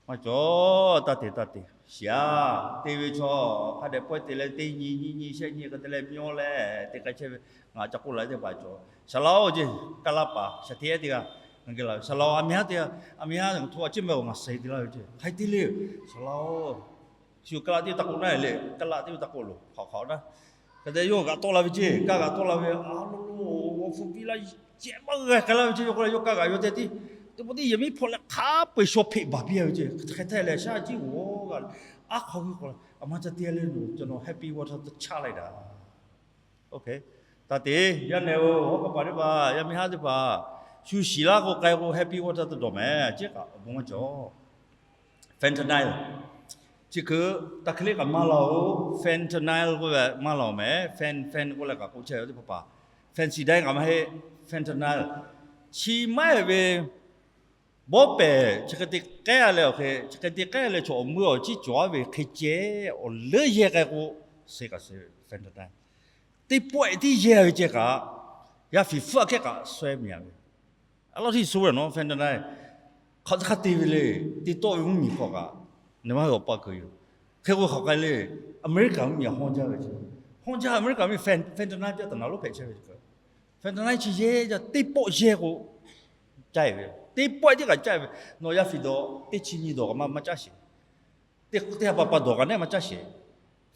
Maˇ cawˬ, taˇ te taˇ te. Shiˍ-a, te ve chaw hk'a dehꞈ pawehˇ te leh teˇ nyi nyi nyi shehˆ nyi hk'e te leh mawˇ leh te k'ai chehˇ ve. Ngaˬ ca k'oˆ la teˇ hpaˍ cawˬ, Saˍ laꞈ-oˬ ceˇ, kaˇ laˇ paˍ shaˍ hteˇ-ehˉ teˇ g'aˇ, ngaˬ geh la ve, Saˍ laꞈ-oˬ, a miˬ haˉ teˇ g'aˇ, a miˬ haˉ hto a ciˉ meh-oˬ, ngaˬ suh te laˇ ve ceˇ, hk'ai te le. Saˍ laꞈ-oˬ, shu kaˇ laˇ teˇ taˇ k'oˆ naˉ le, kaˇ laˇ teˇ taˇ k'oˆ loˬ, hk'aˬ hk'aˬ naˉ. Hk'e te yawˇ g'aꞈ tawˆ la ve ceˇ, kaˇ g'aꞈ tawˆ la ve, a lo lo, awˬ hpu piˇ laˇ, ceh maˇ g'a k'ai laˇ ve ceˇ. Yawˇ k'oˆ leh, yawˇ kaˇ g'aꞈ yawˇ te tiˉ, teˇ pawˆ teˇ yehˬ miˉ hpawˆ leh hk'a peu-eˬ shaw hpeꞈ baˬ piˇ-a ve ceˇ. Hk'e te leh shaˉ jiˉ g'awˬ g'a leh, aˉ hk'aw g'uˇ k'o, a ma ca te le, nawˬ ca nawˬ happy water htaˇ caˇ laˇ daꞈ. Taˇ te, yaˇ nehˬ-oˬ, hawˉ hk'aw paˍ teˇ hpaˍ, yaˇ miˇ haˉ teˇ hpaˍ, shu shiˍ laˇ k'o k'ai k'o happy water htaˇ dawˬ mehˍ, ceˇ kaꞈ awˬ bon maˇ cawˬ. Fentanyl, chi hkui taˇ hk'e le kaꞈ maˇ laˬ-oˬ. Fentanyl k'oˆ ve maˇ laˬ-oˬ mehˍ. Fen, fen k'oˆ leh kaꞈ k'oˆ chehˇ ve teˇ hpaˍ paˍ, Phensedyne kaꞈ maˇ heˆ, fentanyl. Chi maˇ heˆ ve bawˇ pehˍ chi hk'e te k'ehˉ leh awˬ hk'e, chi hk'e te k'ehˉ leh chaw awˬ meuˇ awˬ ciˉ cawˬ-a ve hk'e ceh, awˬ leuˉ yehˇ k'ai k'o, suh kaꞈ suh ve fentanyl. Teˇ pawˆ-e tiˉ yehˇ ve ceh kaꞈ, yaˇ fiˍ hpfuhˆ aꞈ kehˉ kaꞈ suh mehˍ ve. A laˇ tiˉ suh ve nawˬ fentanyl hk'aˬ htaˇ hk'a te ve le. Te tawˆ ve mvuhˇmiˬ hk'aw kaꞈ, nawˬ maˇ hui awˬ pa kuiˬ yoˬ. Hk'e k'o hk'aˬ k'ai le, Aˍmeˍriˆkaˍ mvuhˇmiˬ hawˇ jaˇ ve ceˇ, hawˇ jaˇ Aˍmeˍriˆkaˍ mvuhˇmiˬ fentanyl pyaˆ taˍ naˍ lonˉ hpehꞈ chehˇ ve ceˇ. Fentanyl chi yehˇ jaˇ, teˇ pawˆ yehˇ k'o, caˇ-e ve, teˇ pawˆ tiˉ kaꞈ caˇ-e ve. Nawˬ yaˇ fiˍ dawˬ, teˇ chi nyi dawˬ kaꞈ maˇ caˇ sheˍ. Teˇ, teˇ ha pa pa dawˬ kaꞈ nehˉ maˇ caˇ sheˍ.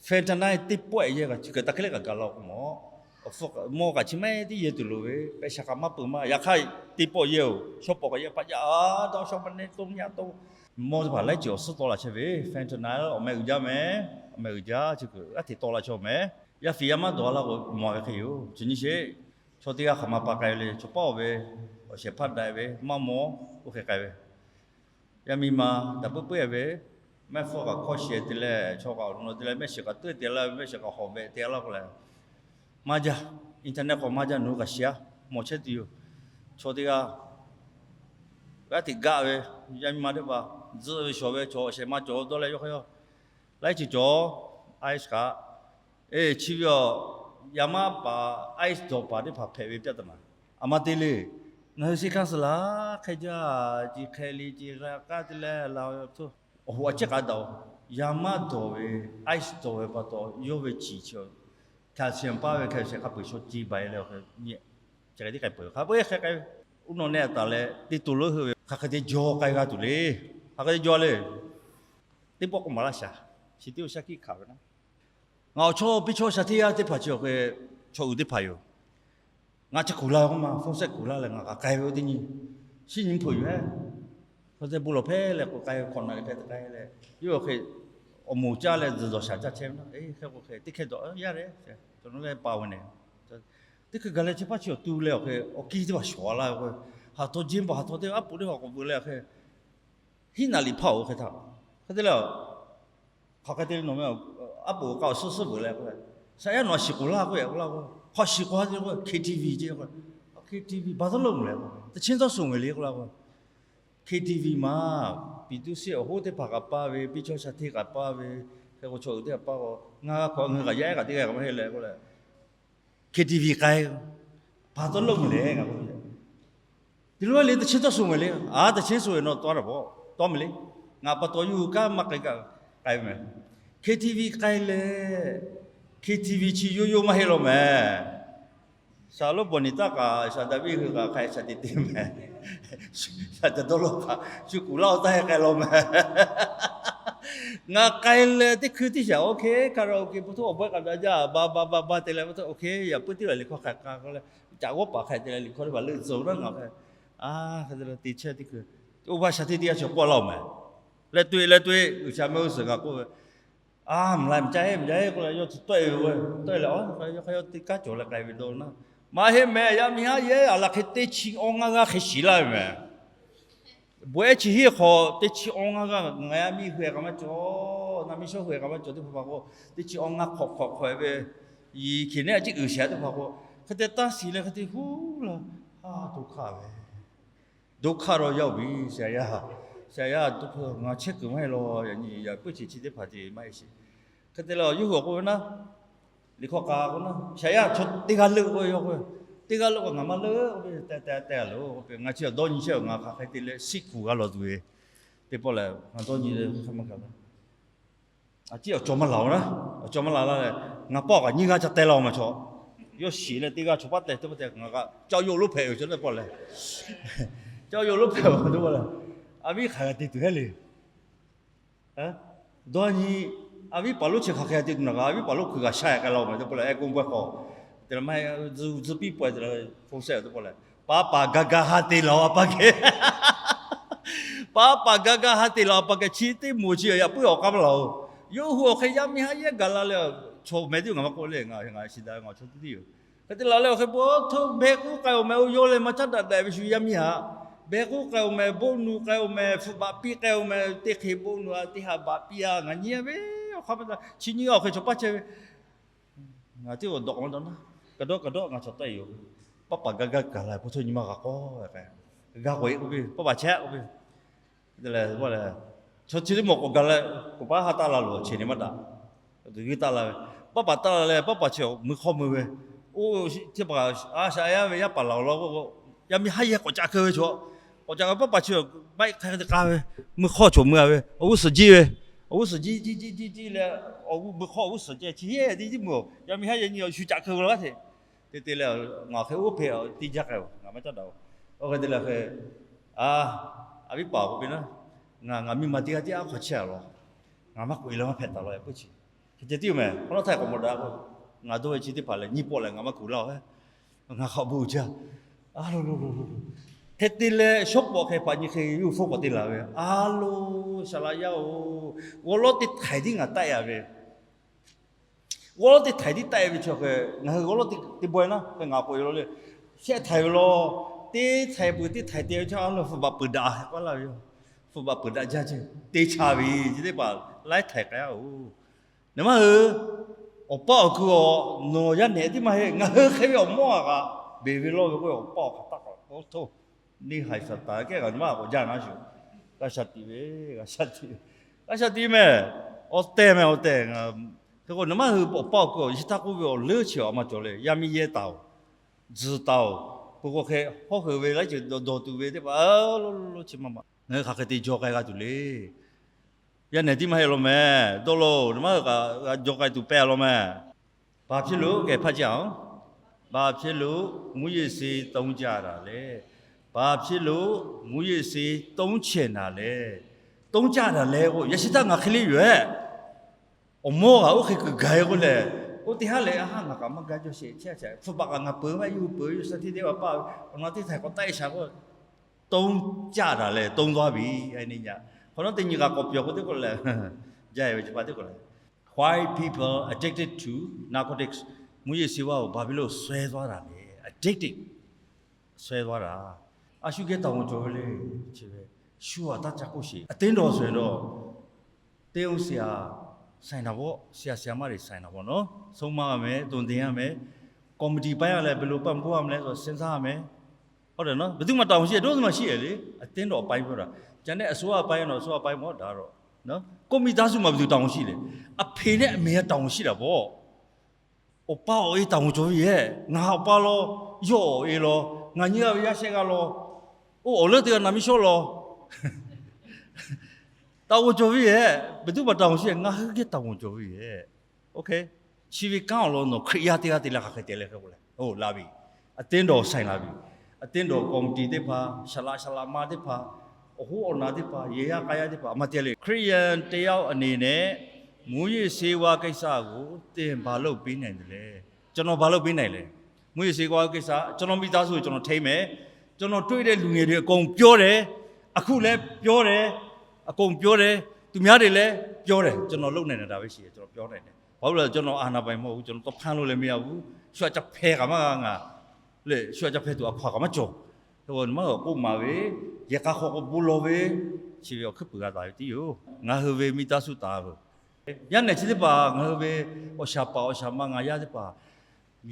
Fentanyl teˇ pawˆ yehˇ kaꞈ chi kaꞈ taˇ hk'e le kaꞈ gaˬ la k'o mawˬ. Awˬ hpfuhˇ mawˇ kaꞈ chi maˇ heˆ, teˇ yehˇ tuˬ loˍ ve, pehꞈ shaˍ kaꞈ maˇ peuˬ maˇ. Yaꞈ hk'aˇ teˇ pawˆ yehˇ-oˬ, shawˉ pawˍ kaꞈ yehˇ, paˆ jaˇ a dawˇ shawˉ maˇ neˇ toˇ nyaˇ toˇ. Mawˇ teˇ hpaˍ laiˉ ceuˬ awˬ suhˉ tawˆ la chehˇ ve, fentanyl awˬ meh uiˍ jaˇ meh, awˬ meh uiˍ jaˇ chi kuiˬ g'aˇ hteꞈ tawˆ la chehˇ meh. Yaˇ fiˍ yaˇ maˇ dawˬ a laˇ k'o mawˬ ve hk'e yoˬ. Chi nyi sheˍ, chaw teˇ g'aˇ hk'aˬ ma pa k'ai ve le, chaw paˉ-oˬ ve, awˬ shehˍ hpaˇ daꞈ ve maˇ mawˬ, oˇ hk'e k'ai ve. Yaˇ miˇ ma daꞈ puiˉ puiˉ-e ve, mehˆ hpfuhˇ kaꞈ hkawˇ shehˍ te leh, chaw kaꞈ awˬ nawˬ te leh, mehˆ shiˍ kaꞈ tuˉ te laˇ ve, mehˆ shiˍ kaꞈ hawˍ beh te laˇ k'o leh, maˇ jaˇ, internet hk'aw maˇ jaˇ, nawˬ hui kaꞈ shiˍ-a, mawˬ chehˇ tuˬ yoˬ. Chaw teˇ g'aˇ g'aˇ hteꞈ gaˆ ve, yaˇ miˇ ma teˇ hpaˍ tzuhˆ ve shawˍ ve, chaw awˬ shehˍ ma cawˬ dawˇ leh yawˇ hk'aˇ yawˇ laiˉ ceuˬ cawˬ, ice kaꞈ, e, chi ve awˬ, yaˇ maˇ paˍ ice dawˬ paˍ teˇ hpaˍ hpehꞈ ve pyaˆ taˍ naˍ. A ma te le, ngaˬ hui seˇ hkanˇ suh laˬ hk'e jaˇ, ce hk'e le ce g'a k'aˉ te leh la, awˬ hoꞈ a ciˉ k'aˉ daꞈ-oˬ. Yaˇ maˇ dawˬ ve, ice dawˬ ve pa taw yawˇ ve ciˍ chi, calcium paˇ ve, calcium hk'a peu-eˬ shaw ce baˬ-e leh, chi hk'e tiˉ k'ai peuˬ hk'a peu-eˬ hk'e k'ai ve. Uˉ nawˬ nehˆ taˍ leh teˇ to leuˉ heuˆ ve hk'aˬ hk'e te jaw k'ai g'a tuˬ le. Hk'aˬ hk'e te jaw le. Teˇ pawˆ k'oˆ maˍ laˇ shaˍ, chi teˇ g'aˇ shaˉ hkiˆ hkanˍ ve naˉ. Ngaˬ awˬ chawˇ piˇ chawˇ sha teˇ g'aˇ teˇ hpaˍ chi awˬ hk'e, chaw uiˍ teˇ hpaˍ yoˬ. Ngaˬ chi kuˬ la ve k'oˆ ma, phone sehˆ kuˬ laˇ leh ngaˬ kaꞈ k'ai ve teˇ nyi, shinˉ nyi hpu yuˬ-e. Hk'e te bon lawˬ hpehˇ leh k'awꞈ k'ai ve hkawꞈ naˬ hk'e te k'ai leh, yawˇ hk'e awˬ moˍ caˇ leh zuhˬ dawˬ shaˍ caˇ chehˇ ve naˉ. Hk'e k'o hk'e teˇ hkeh dawˬ yaˇ leh, cawˬ nawˉ leh pa ve nehˬ. Teˇ hkui gaˬ leh chi paˇ chi awˬ tu leh awˬ hk'e awˬ kiˇ teˇ hpaˍ shawˍ laˇ ve k'o, haˍ taw jeˇ baˬ haˍ taw teˇ aˉ poꞈ teˇ hpaˍ k'awꞈ veuꞈ leh awˬ hk'e hiˉ naˍ liꞈ hpaˇ-oˬ hk'e htaˇ, hk'e te leh, hk'aˬ hk'e te nawˬ meh, aˉ poꞈ k'a awˬ suhˉ suhˉ veuꞈ leh k'o, shaˍ yaˇ nawˬ a shiˍ k'oˍ laˇ k'oˆ-e k'oˆ laˇ k'o, hk'aw shiˍ k'oˍ ha te k'o K T V ceˇ k'o, K T V baˬ taˉ lo mehˍ leh, teˇ chiˉ tawˇ suh mehˍ le k'oˆ laˇ k'o, K T V maˬ, piˍ tuˇ siˆ awˬ hoˉ teˇ hpaˍ kaꞈ paˇ ve, piˇ chaw sha hteˇ kaꞈ paˇ ve, hk'e k'o chaw uiˍ teˇ hpaˍ paˇ k'o, ngaˬ g'a hk'awꞈ ngaˬ hui kaꞈ yaˇ ehˉ kaꞈ teˇ g'aˇ kaꞈ maˇ heˆ leh k'oˆ leh, K T V k'ai, baˬ taˉ lo mehˍ le ngaˬ k'oˆ ve. Te lo le, teˇ chiˉ tawˇ suh mehˍ le. A, teˇ chiˉ suh ve nawˬ tawˇ daꞈ bawˬ, tawˇ mehˍ le. Ngaˬ pa taw yawˇ hui kanˉ maˇ k'ai kaꞈ k'ai ve mehˍ. K T V k'ai leh, K T V chi yawˇ yawˇ maˇ heˆ law mehˍ. Shaˍ lonˉ Bawˬniˍ taˇ kaꞈ shaˍ Daˍviˆ hui kaꞈ k'ai shaˍ te te mehˍ. Shaˍ ca dawˇ law kaꞈ shu kuˬ laˇ-oˬ taˇ heˆ k'ai law mehˍ. Ngaˬ k'ai leh teˇ hkui teˇ shaˍ oˇ hk'e karaoke pa htoˇ awˬ bawehˇ k'a daꞈ jaˇ, ba ba ba ba te leh pa htoˇ oˇ hk'e yaꞈ puiˉ teˇ g'aˇ liꞈ hkawˇ hk'a k'a k'oˆ leh, caꞈ g'awˇ paˍ hk'a te leh liꞈ hkawˇ teˇ hpaˍ leuˆ tcuh-oˬ naˉ ngaˬ hk'e, a, hk'e te leh te chehˇ teˇ hkui, oˇ hpaˇ shaˍ hteˇ teˇ g'aˇ chi k'oˆ laˇ-oˬ mehˍ. Leh to-e leh to-e G'uiˬsha mehˆ g'uˇ suhˍ g'a k'oˆ ve, a, mvuhˬ la mvuhˬ caˇ heˆ mvuhˬ caˇ heˆ k'oˆ leh yawˇ tcuh tawˆ-e ve k'o, tawˆ-e leh a, yawˇ hk'a yawˇ teˇ kanˉ cawˬ leh k'ai ve dawˇ naˉ. Maˇ heˆ mehˍ, yaˇ miˇ haˉ yehˬ a laˬ hk'e teˇ chi awˇ ngaˇ g'aˇ hk'e shiˍ laˇ ve mehˍ. Bon ehˉ chi hiˉ hk'aw teˇ chi awˇ ngaˇ g'aˇ ngaˬ yaˇ miˇ hui-e k'a maˇ cawˬ, naˇ miˇ shawˉ hui-e k'a maˇ cawˬ teˇ hpaˍ hpaˍ k'o, teˇ chi awˇ ngaˇ hk'awꞈ hk'awꞈ hk'awꞈ-e ve, yiˍ hkiˬ neˉ a ciˉ uiˍ shiˍ teˇ hpaˍ k'o, hk'e te taˇ shiˍ leh hk'e te huˉ la, a, ဒုက္ခပဲ, ဒုက္ခတော့ရောက်ပြီ ဆရာ, ဆရာ, ဒုက္ခ ငါ ချစ်သူ မဟဲလီၤ, ယ ယ ပဵၼ် ချစ် ချစ် သ့ၣ် ဖး တ့ မဟဲ ရှ့, hk'e te leh yawˇ hui awˬ k'oˆ ve naˉ, liꞈ hkawˇ k'a k'o naˉ, ဆရာ chaw teˇ g'aˇ leuˆ k'o yawˇ k'oˆ ve, Teˇ g'aˇ lo k'o ngaˬ maˇ leuˉ k'oˆ piˇ, te te te lo k'oˆ piˇ, ngaˬ chi awˬ dawˇ nyi chehˇ-oˬ, ngaˬ hk'aˬ hk'e te leh siˆ kuˬ g'a lawˬ tuˬ ve teˇ pawˆ lehˬ, ngaˬ dawˇ nyi leh hk'e maˇ gaˬ la. A ciˉ awˬ cawˬ maˇ laˬ-oˬ naˉ, awˬ cawˬ maˇ laˬ laˇ leh, ngaˬ pawˆ kaꞈ nyiˇ g'aˇ ca teh laˇ-oˬ maˬ chaw. Yawˇ shiˍ leh teˇ g'aˇ chaw paˉ teh teˇ pawˆ te ngaˬ kaꞈ ca yawˇ lo hpehꞈ-oˬ, chaw teˇ pawˆ lehˬ, ca yawˇ lo hpehꞈ-oˬ teˇ pawˆ lehˬ, a viˉ hk'aˬ g'a te tuˬ heˆ le. Dawˇ nyi, a viˉ paˍ lonˉ chi hk'aˬ hk'e te tuˬ naˬ kaꞈ, a viˉ paˍ lonˉ hkui g'a sha-e k'ai la-oˬ maˬ teˇ pawˆ lehˬ, eh, k'oˆ bawehˇ k'awꞈ te leh maˇ heˆ, tcuh piˇ pawehˇ te leh hpu shehˆ-oˬ teˇ pawˆ lehˬ, paˍ paˍ ga ga ha te laˬ-oˬ a pa geh. Paˍ paˍ ga ga ha te laˬ-oˬ a pa geh, chi teˇ moˍ chi yaꞈ puiˉ awˬ k'aˇ maˇ laˬ-oˬ. Yawˇ hui awˬ hk'e yaˇ miˇ haˉ yehˇ gaˬ la leh, chaw meh tiˉ ngaˬ maˇ k'oˆ le, ngaˬ ngaˬ shiˍ daꞈ ve ngaˬ chaw tiˉ tiˉ yoˬ. Hk'e te laˬ leh awˬ hk'e pa htoˇ behˬ k'oˆ k'ai-oˬ meh, oˇ yawˇ leh maˇ caˉ daꞈ daꞈ ve shu yaˇ miˇ haˉ, behˬ k'oˆ k'ai-oˬ meh, bon nuˬ k'ai-oˬ meh, hpu baꞈ piˇ k'ai-oˬ meh, teˇ hk'e bon nuˬ-a, teˇ ha baꞈ piˇ-a, ngaˬ nyi-a ve awˬ hk'aˇ maˇ ta, chi nyiˇ g'aˇ awˬ hk'e chaw paˉ chehˇ ve. Ngaˬ tiˉ awˬ dawꞈ maˇ dawꞈ naˉ, ka dawˇ ka dawˇ ngaˬ chaw taˆ-e yoˬ. Paˉ paˍ gaˇ gaˇ gaˬ la, pa htoˇ nyi ma g'a k'awꞈ ve k'ai, g'a k'oꞈ-e k'oˆ piˇ, paˉ paˍ chehˇ k'oˆ piˇ. Chaw chi teˇ mawˬ k'awꞈ gaˬ leh, k'oˍ paˉ ha taˆ la loˬ, chi nyi maˇ daꞈ. Tuˬ g'uiˇ taˆ la ve, paˉ paˍ taˆ la leh, paˉ paˍ chi mui hk'awˇ mui ve, oˇ teˇ hpaˍ a shaꞈ yaˇ ve yaˇ paˍ laˬ-oˬ law k'o, yaˇ miˇ haˉ yehˇ k'awꞈ caꞈ keu ve chaw, k'awꞈ caꞈ keu paˉ paˍ chi baiˆ hk'a te k'a ve, mui hk'awˇ cawˬ mui-a ve, awˬ g'uˇ suhˍ jiˇ ve, awˬ g'uˇ suhˍ jiˇ jiˇ jiˇ jiˇ jiˇ leh, awˬ g'uˇ mui hk'awˇ awˬ g'uˇ suhˍ ceh chi yehˇ te jiˇ mui-oˬ, yaˇ miˇ haˉ yehˇ nyi awˬ shu caꞈ keu ve laˇ g'aˇ hteꞈ. Te te leh ngaˬ hk'e oˇ hpehꞈ teˇ jaˇ k'ai-oˬ, ngaˬ maˇ caˉ daꞈ-oˬ. Oˇ hk'e te leh hk'e, a, a viˉ paˍ k'oˆ piˇ naˉ, ngaˬ ngaˬ miˇ ma teˇ g'aˇ tiˉ aˉ hk'aw chehˇ-a law, ngaˬ maˇ k'oꞈ-e leh maˇ hpehꞈ taˍ law-e puiˉ chi. Hk'e ceh tiˉ-oˬ meh, hk'aw nawˉ htaiˍ k'awꞈ mawˬ daꞈ k'o, ngaˬ dawˇ ve chi teˇ hpaˍ lehˬ nyiˇ pawˆ lehˬ ngaˬ maˇ kuˬ laˇ-oˬ hehˉ, ngaˬ hk'a bon jaˇ. Hk'e te leh shawˉ pawˍ hk'e hpaꞈ nyi hk'e yuˬ hpfuhˇ k'awꞈ te laˬ ve, a lo, saˍ laꞈ yaˇ-oˬ, g'awˇ lawˉ teˇ htaiˍ tiˉ ngaˬ taˆ-e-a ve g'awˇ lawˉ teˇ htaiˍ tiˉ taˆ-e ve chaw hk'e, ngaˬ hui g'awˇ lawˉ teˇ bawehˇ naˉ hk'e ngaˬ k'oꞈ e law le, shehˆ htaiˍ ve law, teˇ htaiˍ peuˬ teˇ htaiˍ te ve chaw a lo hpu baꞈ peuˬ daꞈ hk'e k'oˆ laˇ ve yoˬ. Hpu baꞈ peuˬ daꞈ jaˇ ceh, te cha ve chi teˇ hpaˍ laiˉ htaiˍ k'ai-a-oˬ. Nawˬ maˇ hui awˬ paˇ awˬ ku-a, nawˬ yaˇ nehˬ tiˉ maˇ heˆ, ngaˬ hui hk'e ve awˬ mawˇ-a kaꞈ, beˬ ve lawˇ ve k'oˆ ve awˬ paˇ awˬ hk'aˬ taˆ k'awꞈ k'oˆ htoˇ, neˇ haiˬ shaˍ taˍ kehˉ kaꞈ nawˬ maˇ k'awꞈ jaˇ naˉ shuˍ, g'a sha tiꞈ ve, g'a sha tiꞈ ve, g'a sha tiꞈ meh, awˬ tehˬ meh awˬ tehˬ. Hk'e k'o nawˬ maˇ hui awˬ paˇ awˬ ku-a, yehˬ htaˇ k'oˆ ve awˬ leuˉ chi awˬ ma cawˬ le, yaˇ miˇ yehˇ taˍ-oˬ, tzuhˬ taˍ-oˬ, k'o k'o hk'e hawˉ hui ve laiˉ ceuˬ dawˬ tuˬ ve teˇ hpaˍ lo lo chi maˇ maˇ, ngaˬ hui hk'aˬ hk'e te jaw k'ai g'a tuˬ le. Yaˇ nehˬ tiˉ maˇ heˆ law meh, dawˇ law-oˬ, nawˬ maˇ hui kaꞈ g'a jaw k'ai tuˬ pehˇ law meh. ဘာဖြစ်လို့ ကဲ ဖတ်ကြည့်အောင်။ ဘာဖြစ်လို့ မူးယစ်ဆေး သုံးကြတာလဲ။ ဘာဖြစ်လို့ မူးယစ်ဆေး သုံးချင်တာလဲ။ သုံးကြတာလဲ k'o, yaꞈ shi htaˇ ngaˬ hk'e le yoˬ-ehˉ. Awˬ mawˇ kaꞈ oˇ hk'e kuiˬ gaˬ-e k'oˆ lehˬ, oˇ teˇ haˉ lehˬ, a haˉ ngaˬ kaꞈ maˇ gaˇ jawˇ sheˍ chehˇ a chehˇ, hpu baꞈ kaꞈ ngaˬ peuˬ maˇ yuˬ peuˬ yuˬ shaˍ tiꞈ teˇ hpaˍ paˇ ve, awˬ na teˇ htaiˍ k'awꞈ taˆ-e shaˍ k'o, သုံးကြတာလဲ သုံးသွားပြီ အဲနေ့ည. Hk'awꞈ nawˉ teˇ nyi kaꞈ k'awꞈ pyawˬ k'o teˇ k'o lehˬ, jaˇ-e ve chi pa teˇ k'o lehˬ, why people addicted to narcotics, မူးယစ်ဆေးဝါးကို ဘာဖြစ်လို့ ဆွဲသွားတာလဲ addicted, ဆွဲသွားတာ. A shu geh taˍ g'onˍ cawˬ ve le, chi ve, shu aꞈ taˇ ca k'oˆ sheˍ. အသင်းတော်ဆိုရင်တော့ သင်းအုပ်ဆရာ ဆိုင်တာပေါ့, ဆရာ၊ ဆရာမတွေ ဆိုင်တာပေါ့နော်. ဆုံးမရမယ်, သွန်သင်ရမယ်, ကော်မတီပိုင်းကလည်း ဘယ်လိုပံ့ပိုးရမလဲဆိုတော့ စဉ်းစားရမယ်. ဟုတ်တယ်နော်, ဘယ်သူမှ တာဝန်ရှိတယ်, ဒို့မှရှိတယ်လေ, အသင်းတော်အပိုင်းပြောတာ. ကျန်တဲ့အစိုးရအပိုင်းကတော့ အစိုးရအပိုင်းပေါ့, ဒါကတော့နော်, ကိုယ့်မိသားစုမှာ ဘယ်သူတာဝန်ရှိလဲ? အဖေနဲ့အမေက တာဝန်ရှိတာပေါ့. အပႃးအီၤ တာဝန်ကျော် ဝိယဲ, ငါအပႃးလီၤ, ယီဢီၤလီၤ, ငါညိအဝဲ ယၢ်ရှဲဂၤလီၤ, အိၣ်အီၤလၢတဂၤ နမ့ၢ်ရှီလီၤ. တာဝန်ကျော် ဝိယဲ, ဘယ်သူ့မှာ တာဝန်ရှိလဲ? ငါဟဲကဲ တာဝန်ကျော် ဝိယဲ. ဆံးဝေကန်းအောင်လို့နော်, ခရစ်ယာန် တဂၤ တဲလၢ ဟးခဲတဲလဲ ခဲကိုလဲ, အို လာပြီ, အသင်းတော် ဆိုင်လာပြီ, အသင်းတော် ကော်မတီ သ့ၣ်တဖၣ်, ဆလး ဆလးမ သ့ၣ်တဖၣ်, အဟူးအနာ် သ့ၣ်တဖၣ်, ယဲယၢ်ကါယၢ် သ့ၣ်တဖၣ်, အမတဲလၢ ခရစ်ယာန် တစ်ယောက် အနေနဲ့ မူးယစ်ဆေးဝါး ကိစ္စကို သင်ဘာလုပ်ပေးနိုင်သလဲ. ကျွန်တော် ဘာလုပ်ပေးနိုင်လဲ. မူးယစ်ဆေးဝါး ကိစ္စ, ကျွန်တော့်မိသားစုကို ကျွန်တော် ထိန်းမယ်, ကျွန်တော်တွေ့တဲ့ လူငယ်တွေ အကုန်ပြောတယ်, အခုလည်း ပြောတယ်, အကုန်ပြောတယ်, သူများတွေလည်း ပြောတယ်, ကျွန်တော် လုပ်နိုင်တာ ဒါပဲရှိတယ်, ကျွန်တော် ပြောနိုင်တယ်. ဘာဖြစ်လို့လဲဆိုတော့ ကျွန်တော် အာဏာပိုင် မဟုတ်ဘူး, ကျွန်တော် သွားဖမ်းလို့လည်း မရဘူး, ရွာချက်ဖဲ ကမ္ဘာ့ ငါ လႄႈ ရွာချက်ဖဲ သူ အခွါ ကမ္ဘာ့ ကျော်, ဟို နမ ကိုယ့်မှာပဲ, ရဲကားခေါ် ကို ဘူးလော်ပဲ, ချစ်ပြီး အခု ပူရတာ တည်း ကို ငါ ဟို ဝေ မိသားစု သား ကို ယၢ် နယ် ချစ် သ့ၣ် ပါ, ငါ ဟို ဝေ အီၣ် ဆၢ ပါ, အီၣ် ဆၢ မ ငါ ယၢ် သ့ၣ် ပါ,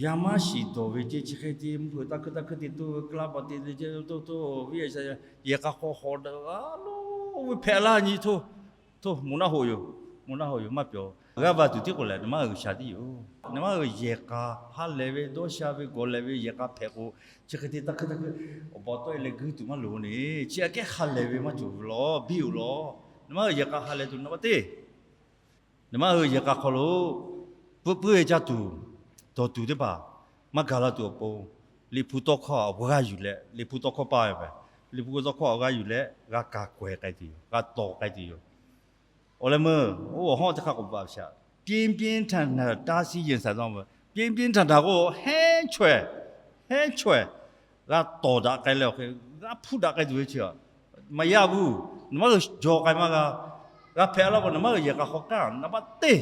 ယၢ် မ ရှီ တီၢ် ဝေ ကၠ့ ချစ် ခဲ တည်း မုၢ် ဖု တၢ် ခု တၢ် ခု တည်း တိ ကလါ ပှၤ တည်း တည်း ကၠ့ တိ တိ ဝိ ယၢ် ရဲကားခေါ် ခေါ် ဒီး အလို ဝိ ဖဲ အလါ ညီ ထိ ထိ မုၢ် နႃ ဟို ယို မုၢ် နႃ ဟို ယို မ ပျီ G'aˇ va tuˬ tiˉ k'o lehˬ, nawˬ maˇ g'uiˬsha tiˉ yoˬ. Nawˬ maˇ g'uiˬ yehˬ k'a ha lehˬ ve, dawˇ sha ve, gawˬ lehˬ ve yehˬ k'a hpehꞈ k'o, chi hk'e te taˇ hkuiˇ taˇ hkuiˇ awˬ pa tawˆ e leh guˇ tuˬ maˇ loˍ neˬ. Chi aꞈ kehˉ ha lehˬ ve maˇ cawˬ ve law, biˇ oˬ law. Nawˬ maˇ g'uiˬ yehˬ k'a ha lehˬ tuˬ nawˬ maˇ te. Nawˬ maˇ g'uiˬ yehˬ k'a hk'aw lo peuˆ puiˉ ve caˇ tuˬ, dawˬ tuˬ teˇ hpaˍ maˇ gaˬ la tuˬ awˬ pon, Liꞈ hpu tawˇ hkawˇ awˬ g'aˇ yuˬ leh, Liꞈ hpu tawˇ hkawˇ paˇ ve, Liꞈ hpu tawˇ hkawˇ awˬ g'aˇ yuˬ leh g'a kaˍ kawehˬ k'ai tuˬ yoˬ, g'a tawˍ k'ai tuˬ yoˬ. Awˬ leh meuˇ oˇ awˬ hawˉ teˇ hk'aˇ k'awꞈ baˬ shaˍ. ပြင်းပြင်းထန်ထန် တားဆီးရင်ဆိုင်သွားမယ်. ပြင်းပြင်းထန်ထန် k'o hehnˇ chaweh, hehnˇ chaweh g'a tawˍ daꞈ k'ai leh awˬ hk'e g'a hpuˇ daꞈ k'ai tuˬ ve chi a, maˇ yaˇ vuiˬ. Nawˬ maˇ g'uiˬ jaw k'ai maˇ g'a. G'a hpehꞈ la k'o, nawˬ maˇ g'uiˬ yehˬ k'aꞈ hk'aw kanˉ naˍ baˆ teˇ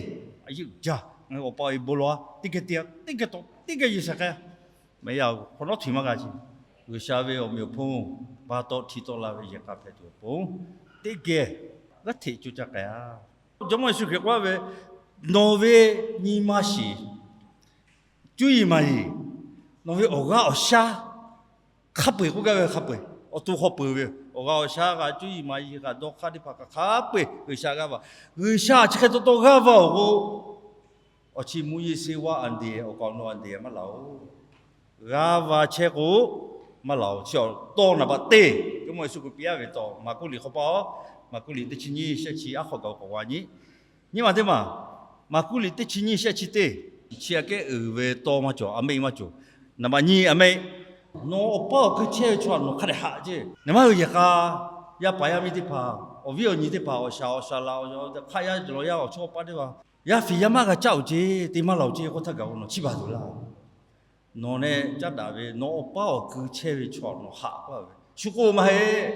a yeˇ uiˍ jaˇ. Awˬ pa awˬ e bon lawˬ a, teˇ geh teˇ geh tawˍ teˇ geh yuˬ shehˍ k'ai. Maˇ yaˇ hk'awꞈ nawˉ htiꞈ maˇ g'a ce. G'uiˬsha ve awˬ meꞈ awˬ hponˇ ba tawˆ htiˇ tawˆ la ve yehˬ k'a hpehꞈ tuˬ awˬ pon, teˇ geh g'aˇ hteꞈ coˇ caˇ k'ai a. Jawˇmawˇ Yeˍsuˆ Hkriꞈ k'oˆ laˇ ve, Nawˬ ve nyi ma shiˍ, cuˇ yiˍ maˍ yiˍ, nawˬ ve awˬ g'aˇ awˬ shaˉ hk'a peu-eˬ k'oˆ gaˇ ve hk'a peu-eˬ, awˬ to hk'aw peuˬ ve awˬ g'aˇ awˬ shaˉ kaꞈ, cuˇ yiˍ maˍ yiˍ kaꞈ, dawˇ hk'aˇ teˇ hpaˍ kaꞈ hk'a peu-eˬ G'uiˬsha g'aˇ va. G'uiˬsha chi hk'e taw taw g'aˇ va awˬ k'o, awˬ chi mvuhˇ yeˇ seˇ vaˇ အန္တရာယ် awˬ kaꞈ awˬ naw အန္တရာယ် maˇ laˬ oˬ. G'aˇ va chehˇ k'o maˇ laˬ oˬ. Chi awˬ tawˇ naˍ baꞈ teˇ, Jawˇmawˇ Yeˍsuˆ Hkriꞈ piˇ aˉ ve tawˇ, Maˍkuˆ liꞈ hk'aw paˇ, Maˍkuˆ liꞈ teˇ chi nyiˇ shehˆ chi aˉ hk'aw gaˬ k'awꞈ g'a nyi. Nyi ma teˇ maˬ, Maˍkuˆ liꞈ teˇ chi nyiˇ shehˆ chi teˇ, chi aꞈ kehˉ uiˍ ve tawˇ maˇ cawˬ, အမိန့် maˇ cawˬ. Naˍ baꞈ nyi အမိန့်, nawˬ awˬ paˇ awˬ ku chehˇ ve chaw htaꞈ nawˬ hk'a dehꞈ haꞈ ceˇ. Nawˬ maˇ g'uiˬ yehˬ k'a, yaˇ paˍ yaˇ miˇ teˇ hpaˍ, awˬ viˉ awˬ nyi teˇ hpaˍ, awˬ shaˍ awˬ shaˍ laꞈ, hk'aˆ yaˇ cawˬ law yaˇ awˬ chawˇ paˇ teˇ hpaˍ, yaˇ fiˍ yaˇ maˇ g'a caˆ oˬ ceˇ, te maˇ laˬ oˬ ceˇ k'oˆ htaˇ gaˬ k'o nawˬ chiˇ baˬ tuˬ laˇ. Nawˬ nehˆ caˉ daꞈ ve, nawˬ awˬ paˇ awˬ ku chehˇ ve chaw nawˬ haꞈ k'oˆ a ve, shu k'oˆ maˇ heˆ.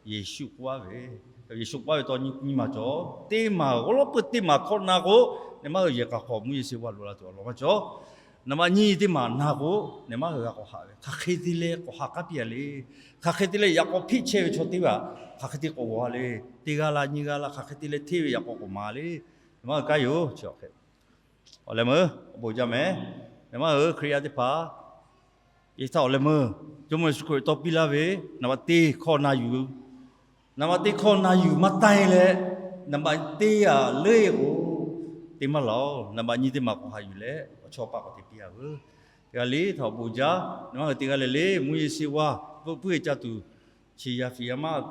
Yeˍsuˆ k'oˆ a ve, Yeˍsuˆ k'oˆ a ve tawˇ nyi ma cawˬ. Teˇ maˬ g'awˇ lawˉ peuˇ teˇ maˬ hkawˇ na k'o, nawˬ maˇ g'uiˬ yehˬ k'a hk'aw mvuhˇ yeˇ seˇ vaˇ loꞈ la tuˬ awˬ lawn maˇ cawˬ. Naˍ baꞈ nyi teˇ maˬ na k'o, nawˬ maˇ g'uiˬ g'a k'awꞈ haꞈ ve, hk'aˬ hk'e te leh k'awꞈ haꞈ k'aˉ piˇ a le. Hk'aˬ hk'e te leh yaꞈ k'aw hpiˆ chehˇ ve chaw teˇ g'aˇ hk'aˬ hk'e te k'awꞈ g'awˬ a le. Teˇ g'aˇ la nyi g'aˇ la hk'aˬ hk'e te leh hteˇ ve yaꞈ k'aw k'awꞈ maˍ le. Nawˬ maˇ g'uiˬ k'aˉ yoˬ. Chi awˬ hk'e awˬ leh meuˇ awˬ bon jaˇ meh. Nawˬ maˇ g'uiˬ Hkriꞈ yaˇ teˇ hpaˍ, yehˬ htaˇ awˬ leh meuˇ Jawˇmawˇ Yeˍsuˆ Hkriꞈ tawˇ piˇ laˇ ve, naˍ baꞈ teˇ hkawˇ na yuˬ, naˍ baꞈ teˇ hkawˇ na yuˬ maˇ tanˇ leh, naˍ baꞈ teˇ aꞈ leuˉ e k'o, teˇ maˇ laˬ oˬ. Naˍ baꞈ nyi teˇ maˬ k'awꞈ haꞈ yuˬ leh awˬ chawˇ paˇ k'awꞈ te piˇ a veuˬ. Teˇ g'aˇ le htaꞈ awˬ bon jaˇ. Nawˬ maˇ g'uiˬ teˇ g'aˇ le le mvuhˇ yeˇ seˇ vaˇ peuˆ puiˉ e caˇ tuˬ, chi yaˇ fiˍ yaˇ maˇ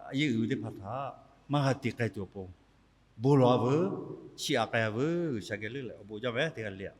a yeˇ uiˍ ve teˇ hpaˍ htaꞈ maˇ g'a te k'ai tuˬ awˬ pon bon lawˬ a veuˬ. Chiˇ aꞈ k'ai a veuˬ. G'uiˬsha geh leuˉ leh awˬ bon jaˇ meh. Teˇ g'aˇ le le aꞈ